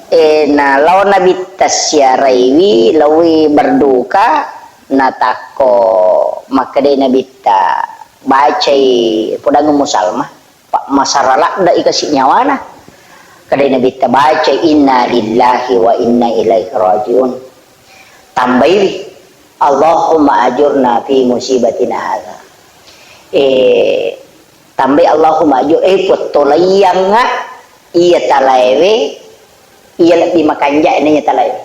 eh, nalao Nabitta siaraiwi, laowi berduka, natakko makkedai Nabitta, bacai podang Ummu Salmah. Pa-, masara ladde'i kasi nyawana. Kadai Nabitta baca, "Inna lillahi wa inna ilaihi raji'un." Tambaiwi, "Allahumma ajurna fi musibatina hadha." Eh, tambai, "Allahumma ajur-," eh, puattolaiyangnga iya talaewe, iya lebbi makanja'na iya talaewe.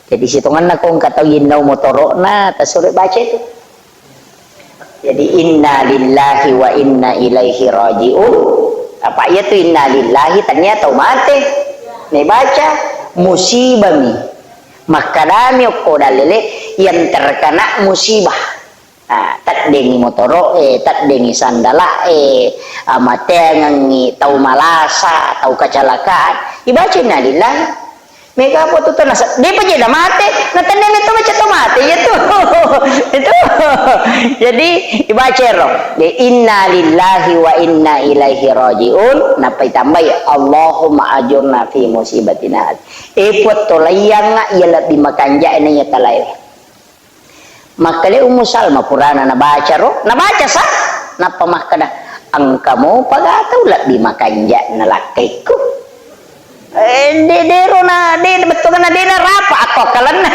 Jadi, sitongenna ko engka tau yennau motoro'na, tasuro baca itu. Jadi, "Inna lillahi wa inna ilaihi raji'un." Apa iya tu inna lillahi, tania tau mate. Nibaca, musibami. Makkadami okko dalele, yang terkena musibah. Ah, teddengi motoro'e, teddengi sandala'e, ah, mateangengi tau malasa, tau kecelakaan. Ibaca inna lillahi. Mega apa tu nasa-, depa je na mate, na tennene to baca to mate, iya tu. Itu. Jadi, ibaca ro. De, "Inna lillahi wa inna ilaihi raji'un." Nappa itambai, "Allahumma ajurna fi musibatina." Eh, puattolaiyangnga iya lebbi makanja'na iya talae. Makkeda Ummu Salma purana nabaca ro, nabaca sa, nappa makkeda, "Engka mopa ga tau lebbi makanja'na lakkaikku?" Eh, de-, dero na, de-, bettuanna de narapa akko akkalenna.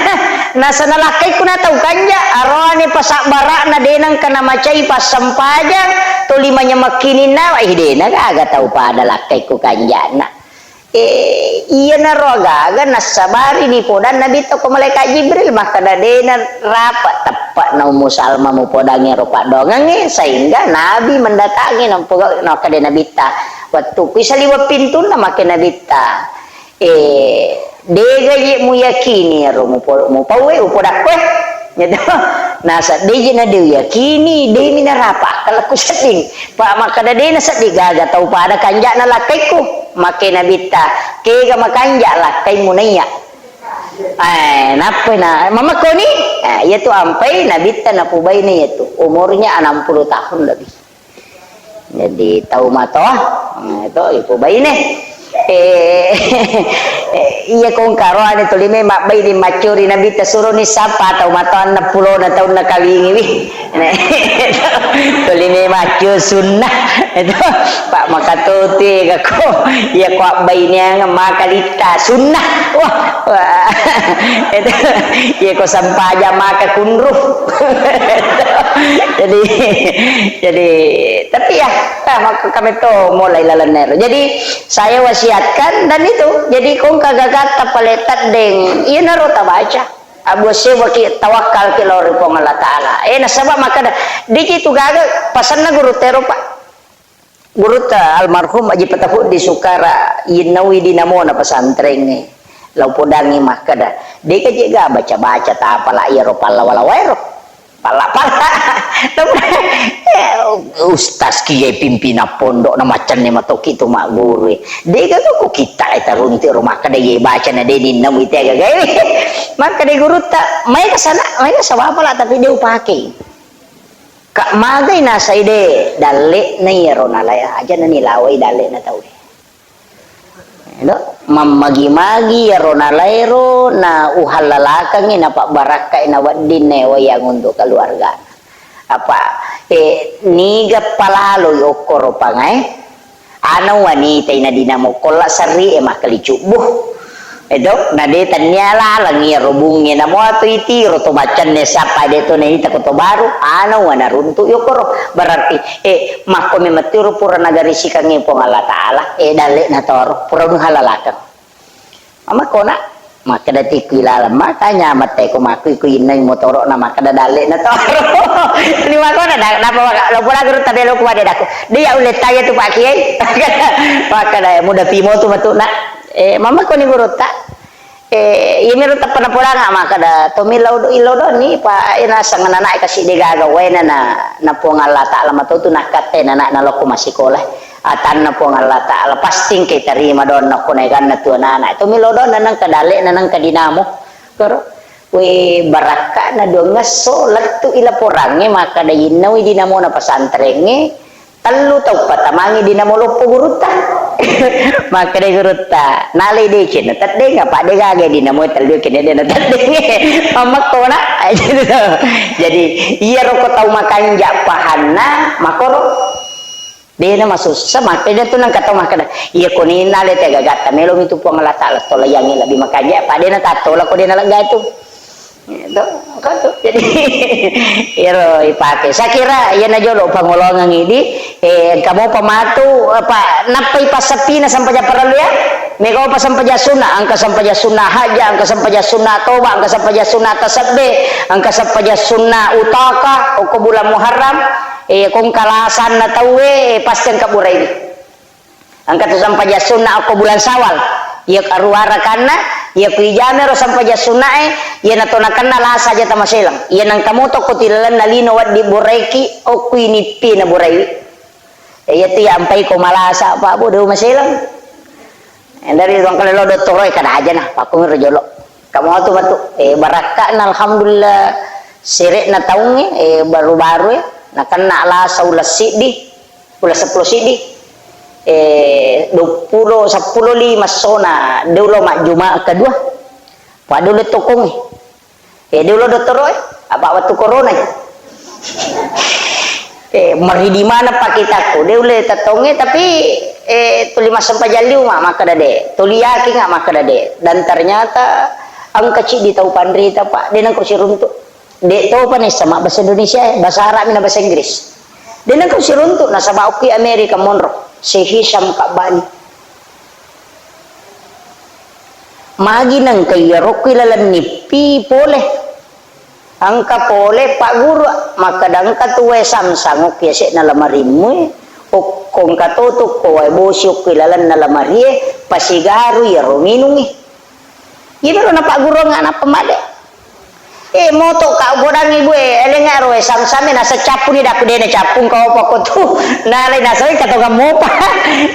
Nasana lakkaikku na tau kanja, aroane pasabbara'na de nengka namacai passempajang, toli manyamekkininna, eh, de na gaga tau pada lakkaikku kanja'na. Eh, iyanaro agaga nassabari ni podang Nabitta ko Malaikat Jibril, makkeda, "De narapa teppe'na Ummu Salma mupodangi ero paddoangengnge," sehingga Nabi mendatangi, nampuga-, nakkeda Nabitta, "Wettukku isaliweng pintunna," makke Nabitta, "Eh, dega je muyakini ero mupo-, mupauwe, upodakkoe." Gitu. Nasa, "De je na de uyakini, de mi narapa akkalku sedding." Pa makkeda, "De na sedding gaga tau pada kanja'na lakkaikku." Makke Nabitta, "Kega makanja lakkaimu naiya?" Eh, nappai na, "Mamakoni?" Eh, iyatu ampai Nabitta napubaine iyatu. Umurnya enam puluh tahun lebih. Jadi, tau matoa, eh, to, ipubaine. Eh, eh, iya kongkaroane tuli me mabbaine maccuri Nabitta suroni sapa tau matoanna pulona taunna kawingiwi. Tuli me maccu sunnah. Itu, Pak, makatutu ega ko, iya ko abbaineang maka litta sunnah. Wah, wah. Itu, iya ko sampaja maka kunru. Jadi, jadi, tapi ya, ah, maka kami to mulai lalenna ero. Jadi, saya wasiatkan dan itu, jadi kongka gagatta pale teddeng, iyanaro tabaca. Abu sewaki tawakkalki lao ri Puang Allah Ta'ala. Eh, nasaba makkeda, diki tu gaga pasanna guru tero, Pak. Gurutta almarhum Haji Patahuddi Sukara, yinnaui dinamona pesantrengnge. Lao podangngi makkeda, "De'ga jega baca-baca tapala iyaro pallawa-lawaero." Palla-palla. Eh, ustaz kiye pimpinan pondok na maccanne matoki tu magguru. De'ga ko kitta e tarunti ro makkeda ye baca na de ninna muite gaga. Makkeda gurutta, "Maega sana, maega sawapala tapi de upake." Ka magai nasai de, dalle'na iyaro nalai aja na nilawai dalle'na tauwe. Edo, mammagi-magi iyaro nalaero na uhallalakengngi napabbarakkai na wedding na wayang untuk keluarga. Apa, eh, niga palaloi okkoro pangae? Ana wanita ina dinamo kolla serri e makkali cubbu. Edo, na de tannia laleng iyaro bunge namo atu itiro to baccanne sappa de to naita ko to baru, ana wana runtu yokoro. Berarti, eh, makko memettiro pura nagarisikangngi Puang Allah Ta'ala, eh, dalle'na toro, pura nuhalalakeng. Mamakona, makkeda tikku ilaleng, makanya mette ko makku iku innai motoro na makkeda dalle'na toro. Ni makona, da-, napa maka-, lo pura guru tabelo ku wade daku. Dia ulle taya tu Pak Kiai. Makkeda muda pimo tu matu nak. Eh, mamakoni gurutta. Eh, iyamiro tappa napolanga makkeda, "Tommi lao do-, ilodoni, pa, ena sangananae kasi degaga waena na, na Puang Allah Ta'ala matotu nakkatte nana'na lokko massikola. Atanna Puang Allah Ta'ala pasti engka tarima donna ko naeganna tu anana. Tommi lao donna nengka dale'na nengka dinamo." Koro, we barakka'na duangngesso lettu ilaporangnge makkeda innawi dinamona pesantrengnge, Tellu tau patamangi dinamo loppo gurutta. Makkeda gurutta, nalai deceng na teddeng, apa de gaga dinamo tellu kene de na teddeng. Mammekko na. Jadi, iyaro ko tau makanja pahanna, makoro. De na masussa, makkeda tu nengka tau makkeda, iya ko ni nalai te gagatta, melo mi tu Puang Allah Ta'ala, tolayangi lebbi makanja, apa de na tattola ko de na lega tu. Itu, kan tu. Jadi, iyaro ipake. Saya kira, iya na jolo pangolongang idi, eh, engka mopa matu, apa, nappa ipassepina sampajang parellu ya? Mega opa sampajang sunna, engka sampajang sunna hajja, engka sampajang sunna toba, engka sampajang sunna tasabbe, engka sampajang sunna utaka, okko bulan Muharram, eh, ko engka lasanna tauwe, eh, pasti engka burai. Engka tu sampajang sunna okko bulan Syawal. Iya aruwa rakanna, iya ku ijamero sampajang sunnae, iya nato nakenna lasa aja tamaseleng. Iya nengka moto ko tilalenna lino wedding boraiki, okko inippi na boraiwi. Iya tu iya ampai ko malasa, Pak Bu, de maseleng. Dari ruang kalelo dottoro e kada aja na, pakku miro jolo. Kamu tu matu, eh, barakka'na alhamdulillah sere'na taungnge, eh, baru-baru e, nakenna lasa uleng siddi. Uleng seppulo siddi, eh, duappulo, seppulo lima sona, de ulo majjuma kedua. Pada ulo tokongnge. Eh, de ulo dottoro e, apa wettu corona e. Eh, meridi mana pakitakku, de ulo tetongnge, tapi, eh, tuli massempajang liu ma-, makkeda de, tuli yakin nga makkeda de. Dan ternyata engka ciddi tau panrita, Pak, de nengko siruntuk. De' topa naisseng mabbasa Indonesia e, bahasa Arab mi na bahasa Inggris. De' nengka usiruntu, nasaba' okki Amerika monro, si Hisham Kabani. Magi nengka iyaro okki laleng nippi pole. Engka pole Pak Guru, makkeda engka tu wae samsang okki ase'na lamarimmu e, okko engka to tu ko wae bosi okki lalenna lamarie, pasigaru iyaro minungngi. Iyaro napaggurungnga nappa madde. Eh, moto ka upodangngi, Bu, e, elengnga ro, e, sam-same naseng cappuni, dakku de' nacappung, kau apa ko tu. Nalai naseng katongang mopa.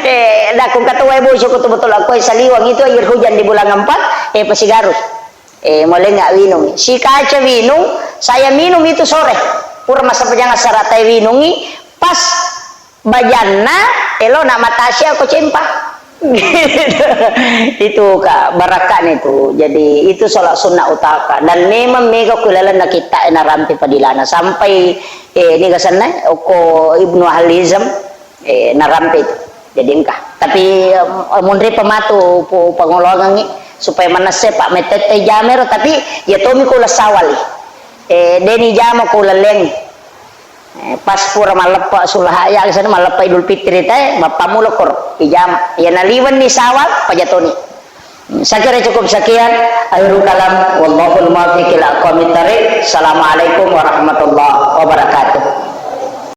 Eh, dakku engka to wae bosi ko tu botol akko e saliweng itu air hujan di bulan empat, eh, pasigaru. Eh, molengnga winung. Si kaca winung, saya minum itu sore. Pura massempajang asara tae winungi, pas bajanna, elo na matasi ako cempa. Itu, Kak, barakka'na itu. Jadi, itu sholat sunnah utaka. Dan memang mega ku lalenna kitta e narampe padilana. Sampai, eh, niga senna, okko Ibnu Ahli Hizam, eh, narampe itu. Jadi, engka. Tapi, em, munri pematu pu-, pangoloangengngi supaya manesse, Pak, mettette jamero, tapi ya tomi ku lessawali. Eh, deni jama ku leleng. Eh, pas pura malleppa Sulhaja, kesana malleppa Idul Fitri te, mappammula koro, ijama. Iya naliwenni Syawal, pajatoni. Saya kira cukup sekian. Akhirul kalam, wallahul muwaffiq ila aqwamit thariq. Assalamualaikum warahmatullahi wabarakatuh.